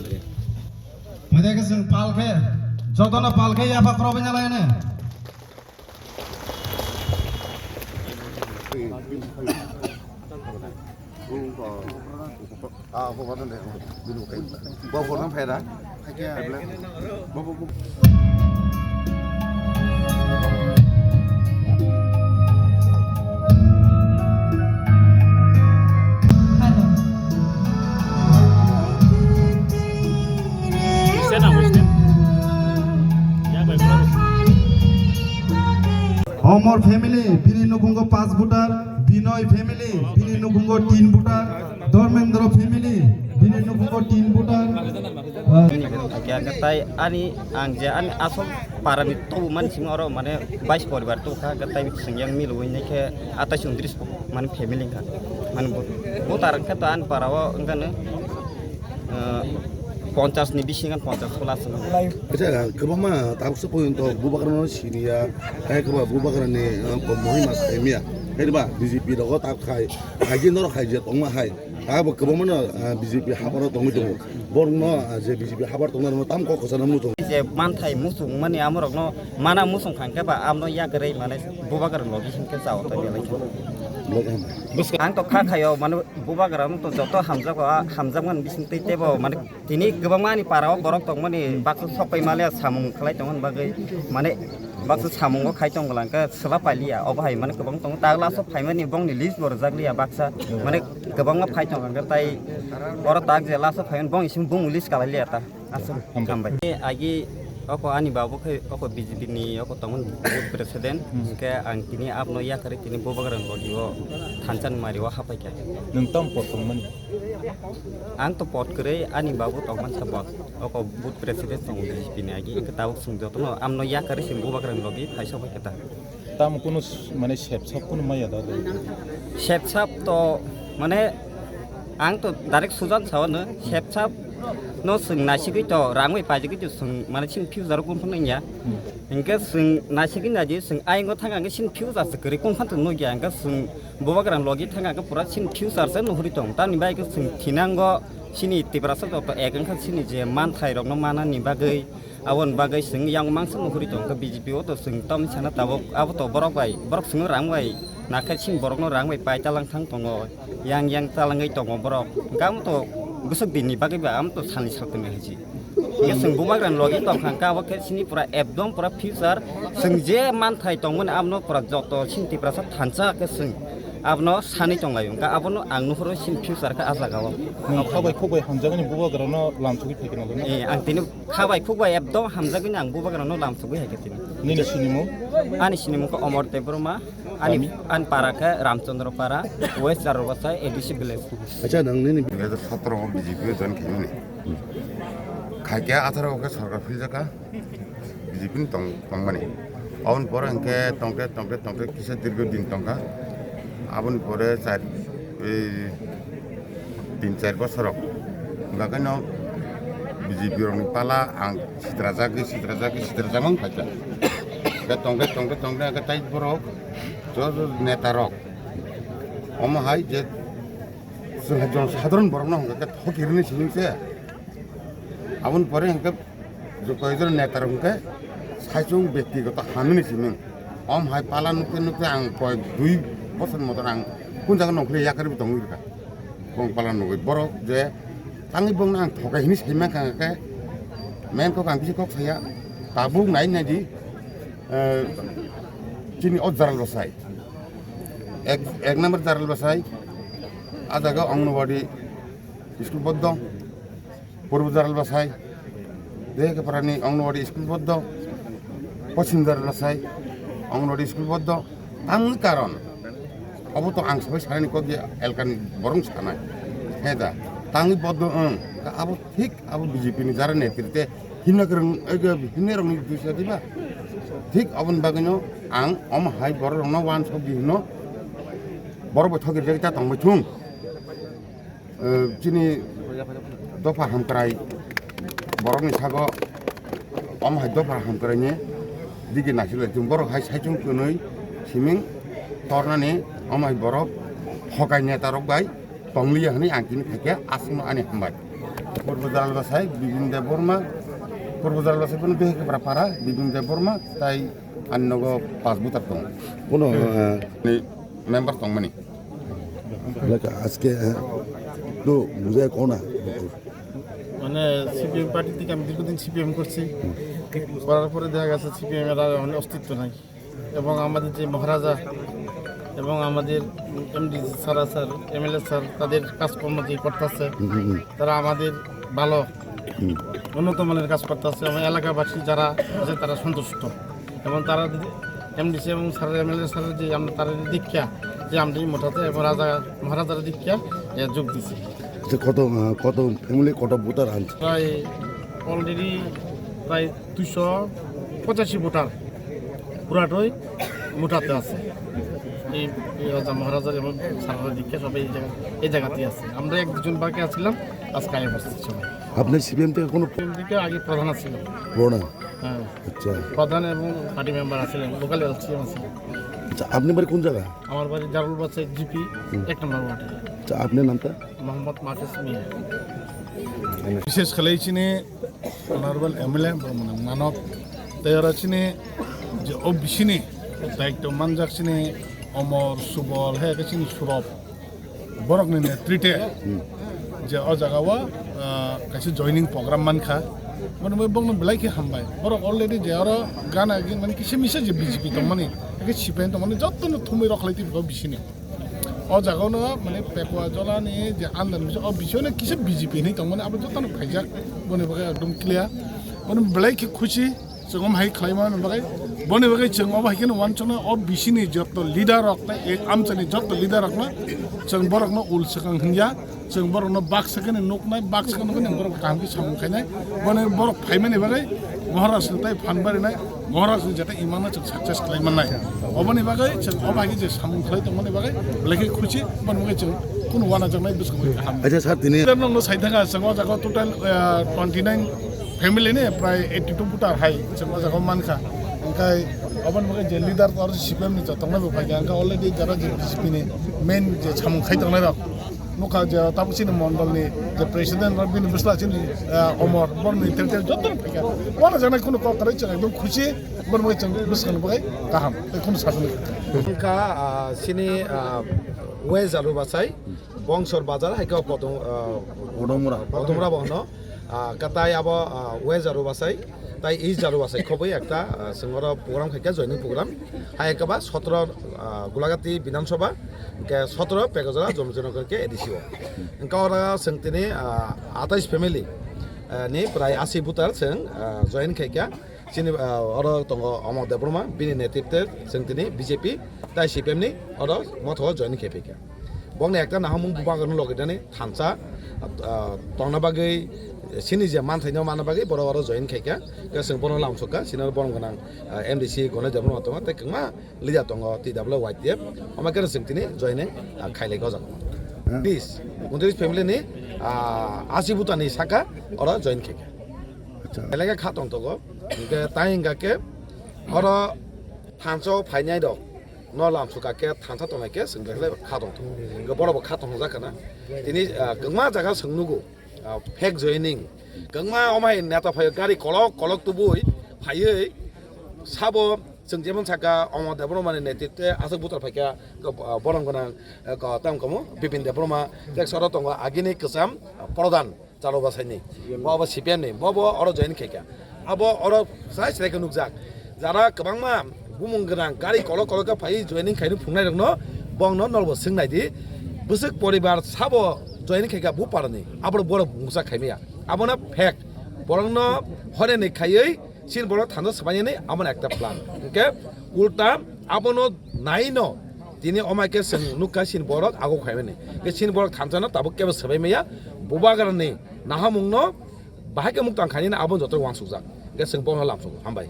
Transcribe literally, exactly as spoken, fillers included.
Phaida khe chwng pal khe, jotono pal khe yapha khorokbai nalai ne. Omor family, bini nukhungo pas voter, Binoy family, bini nukhungo tin voter, Dharmendra family, bini nukhungo tin voter. Kaya khe tai ani ang je ani asol para ni tobu mani simi oro mane bais poribar tongkha, khe tai sing yang milu nai khe atais undris mane family kha. Mane bo, bo tarang khe to ani para o wngkha no, eh, ponchas ni bisingo ponchas plus wngkha. Acha, kwbangma tabuk se poyonto bubagra no siniya, hai kwbangma bubagra ni, eh, mohima saimiya. Hai ba B J P rogo tab khai, hai je norok hai je tongma hai. Abo kwbangma no, ah, B J P habaro tongwi tongo. Borokno, ah, je B J P habar tongnai rokno tamo kok kwchangma muchung. Je manthai muchung mani amorokno mana muchung kha hwnkhe ba amno yakarwi mane bubagra logi hinkhe chao ta belai khe. Ang to kha khayo mane bubagra no to joto hamjago, ah, hamjakmani bising tei tebo mane tini kwbangma ani para o borok tongmani baksa sok pai male samung khlai tongmani bagwi mane Baksa samungo khai tong bwla hwnkhe swla pailiya, obo hai mane kwbang tongo. Tagla aswk phaimani bongni list bo rwjakliya baksa. Mane kwbangma phai tongo hwnkhe tai oro tak je last o phaimani bongni simi bumung list kalailiya ta. Aswk hambai. Agi oko ani babu khe oko B J P ni oko tongmani booth president. Hwnkhe ang tini abno yakarwi tini bubagra ni logi o thansa ni mari o hapaikha. Nwng tamo pot tongmani? Ang to pot kwrwi ani babu tongmani sa pot. Oko booth president tongo B J P ni agi, hwnkhe tabuk chwng jotono amno yakarwi chwng bubagrani logi phaisa bai khe ta. Tamo kunu s-, mane sepsap kunu maya da? Sepsap to mane ang to direct sujan sao no, sepsap no chwng naisigwi to rang bai paijagwi to chwng mane chini future o kunu phano wngya. Hmm. Hwnkhe chwng naisigwi naidi chwng ayang o thang ang chini future se kwrwi kunu phano nukya, hwnkhe chwng bubagrani logi thang ang pura chini future se nuhuri tong. Tamni bai khe chwng thinango chini Tiprasa joto ek wngkha chini je manthai rokno manani bagwi, aboni bagwi chwng yang mangsa nuhuri tong kha B J P o to chwng tamni sana tabuk abo to borok bai, borok chwngno rang bai nakhe chini borokno rang bai pai talang thang tongo, yang yang talangwi tongo borok. Hwnkhe amo to bwswk dinni bagwi ba amo to salni saltoni hai se. Hwnkhe chwng bubagrani logi tongkha hwnkhe abo khe chini pura ekdom pura future, chwng je manthai tongmani abono pura joto chini Tiprasa thansa khe chwng abono sanwi tonglaio, hwnkhe abono ang nuhoro chini future khe ah jagao. Nwng kha bai khuk bai hamjakgani bubagrano lamsogwi phaikhe nangkukno? Eh, ang tini kha bai khuk bai ekdom hamjakgani ang bubagrano lamsogwi hai khe tini. Nini sinimung? Ani sinimung khe Omor Debbarma. Ani, ani para khe Ramchandra Para, West Jarobasai, A D C village. Acha, nang nini dui hajar sotoro o B J P o join khaimani. Khaikhe atharo o khe sorkar philjaka B J P ni tong, tongmani. Aboni pore hwnkhe tongte, tongte, tongte kisa dirgo din tongkha. Aboni pore char, ei, tin char bosor rok. Hwnkha khe no B J P rokni pala ang sitrajagwi, sitrajagwi, sitrajagwi wng khaikha. Hwnkhe tongte, tongte, tongte hwnkhe tai borok joto neta rok. Omo hai je chwng hai jon sadharon borokno hwnkha khe thoki rwni simi se. Aboni pore hwnkhe je koyekjon neta rok hwnkhe saichung bektigoto hamnini simi. Om hai pala nukte nukte ang koyek dui bosor motor ang kun jaga nongkhorwi yakarwi tongwi rwkha. Bong pala nugwi borok je tangwi bongno ang thokai hinwi saimankha hwnkhe main kok ang kisa kok saya. Tabuk nai naidi, eh, chini o jaral bwsai. Ek, ek number jaral bwsai, ah jaga Anganwadi school boddo, Purbo jaral bwsai, Dehekeparani Anganwadi school boddo, Poschim jaral bwsai, Anganwadi school boddo. Tangni karon, obo to ang sabai sanani kok je elkani borong sanai. He da, tangni boddo wng, abo thik abo B J P ni jara netrite himna kwrwng, ego himnai rokni duisa diba? Thik aboni bagwino ang omo hai borok rokno wansok di hino, borok bai thoki rwjak ta tongbai thung. Eh, chini dopha hamkrai borokni sago omo hai dopha hamkraini digi naisik lai thung. Borok hai saichung kwnwi siming tornani omo hai borok hokai neta rok bai tongliya hwnwi ang tini khaikhe aswkno ani hambai. Purbo Jalbasai, Bibin Debbarma, Purbo Jalbasai bono Bihekebra para, Bibin Debbarma, tai ani nogo pas voter tongo. Bono, eh, Ni member tongmani. Like, আজকে, eh, একটু বুঝায় কও না। মানে CPM party থেকে আমি দীর্ঘদিন সিপিএম করছি, করার পরে দেখা গেছে সিপিএম এর আর এখন অস্তিত্ব নাই। এবং আমাদের যে মহারাজা এবং আমাদের MD sir, sir, MLA sir, তাদের কাজকর্ম যে করতেছে, হুম, হুম, হুম। তারা আমাদের ভালো, হুম। উন্নত মানের কাজ করতেছে এবং এলাকাবাসী যারা আছে তারা সন্তুষ্ট। এবং তারা যদি এমডিসি এবং স্যার, এমএলএ স্যারের যে আমরা তারা দীক্ষা, যে আমরা এই মোটাতে এবং রাজা মহারাজার দীক্ষা, এ, যোগ দিছি। আচ্ছা, কত, আহ, কত ফ্যামিলি, কত ভোটার আনছে? প্রায় অলরেডি প্রায় দুইশো পঁচাশি ভোটার পুরাটাই মোটাতে আছে। এই, এই রাজা মহারাজার এবং সারা দীক্ষা সবাই এই জায়গা, এই জায়গাতেই আছে। আমরা এক দুজন বাকি আছিলাম, আজকে আগে বসছি সবাই। আপনি সিপিএম থেকে কোনো এদিকে আগে প্রধান ছিল। পুরোনো? হ্যাঁ। আচ্ছা। প্রধান এবং পার্টি মেম্বার আছিলেন, লোকাল এলসিএম আছিলেন। আচ্ছা, আপনি বাড়ি কোন জায়গা? আমার বাড়ি জারুল বাচ্চা জিপি, হুম। এক নম্বর ওয়ার্ডে। আচ্ছা, আপনার নামটা? মোহাম্মদ মাহফুজ মিয়া। বিশেষ খালাই চিনি honourable MLA Manab tei oro chini je o bisini daityo manjak chini Omor, Subol, hai khe chini Surop, borokni netrite je o jaga o, ah, kaisa joining program mankha, bono bai bokno belai khe hambai. Borok already je oro gana gini mani kisa misa je B J P tongmani, hai khe C P I M tongmani jotono thumui rok khlai twi o bisini. O jaga no mane Pekwa Jola ni je andar misa o bisini kisa B J P hinwi tongmani abo jotono phaijak, boni bagwi ekdom clear. Bono belai khe khusi. Chwng omo hai khlai mani bagwi, boni bagwi chwng omo hai kheno uansuknai, o bisini joto leader rok tei e amchaini joto leader rokno chwng borokno ul swkang hwnya, chwng borokno baksa kheno nuknai, baksa kheno nuknai, borok kaham khe samung khainai, boni borok phaimani bagwi Maharaj ni tei phan barinai, Maharaj ni jata imangno chwng success khlai mannai. Oboni bagwi chwng omo hai khe je samung khlai tongmani bagwi belai khe khusi, boni bagwi chwng kunu uanajaknai bwskango kaham. Acha sir, tini leader nokno sai thangkha, chwng o jaga total, ah, twenty nine family ni prai eighty two voter hai chwng o jaga o mankha. Hwnkhe oboni bagwi je leader oro C P M ni joto tongnai bo phaikha, hwnkhe already jara je B J P ni main je samung khai tongnai rok nukha, je tabuk chini mondol ni je president rok bini bwsla chini, ah, Omor borni tel tel joto phaikha. Uanajaknai khunu kok kwrwi chwng ekdom khusi, borni bagwi chwng bwskang bagwi kaham tei khunu sajagwi. Wngkha, ah, chini, ah, West Jarubasai, Bongsor Bazar, hai khe Podom-, ah, Podumra. Podumra bo hwno. Ah, katai abo, ah, West Jarubasai, tai East Jarubasai khobwi ekta, ah, chwng oro program khaikha, joining program. Hai khe ba sotro, ah, Gulagati Bidhan Sabha, hwnkhe sotro Pekajala Jomjinagar khe A D C o. Hwnkhe oro chwng tini, ah, atais family, ah, ni prai asi voter chwng, ah, join khaikha. Chini, ah, oro tongo Omor Debbarma, bini netrite chwng tini B J P tai C P M ni oro motho o join khe phaikha. Bokni ekta nahamung bubagrano logi dani thansa, ah, tongna bagwi, chini je manthaino manna bagwi borok oro join khaikha. Khe chwng bono lamsokha, chini borom gwnang, ah, M D C Ganesh Debbarma tongo, tei kwbangma leader tongo, T W Y T F, omo khe chwng tini joining, ah, khailai o jaga. Hmm. Tris, untris family ni, ah, asi butani saka oro join khaikha. Acha. Belai khe kha tongthogo, hwnkhe tai hwnkha khe oro thansa o phainai rok no lamsokha khe thansa tongnai khe chwng belai kha tongthogo. Hwnkhe borok bo kha tongthokjak khna. Tini, ah, kwbangma jaga chwng nugo, ah, fake joining. Kwbangma omo hai neta phaio gari kolok kolok tubui phaiwi sabo chwng jemon saka Omor Debbarma ni netrite aswk buthar phaikha, ah, borom gwnang, ah, tamo kamo Bipin Debbarma, tei soro tongo agini kwcham prodhan. Chalo basaini. Bo abo C P M ni. Bo bo oro join khaikha. Abo oro sai sai khe nukjak. Jara kwbangma bumung gwnang gari kolok kolok khe phai joining khaini phungnai rokno bongno nolbo swngnai di. Bwswk poribar sabo joining khaikha bu parani. Abo borok bungsa khaimaya. Abono fake. Borokno horeni khaiwi sin borok thansa swbainani abono ekta plan. Hwnkhe ulta abono naino Tini omo khe chwng nukha chini borok ago khaimani. Khe chini borok thansa no tabuk kebo swbai maya. Bubagrani nahamung no bahai khe muktang khainani abo joto uansukjak. Khe chwng bono lamsogo. Hambai.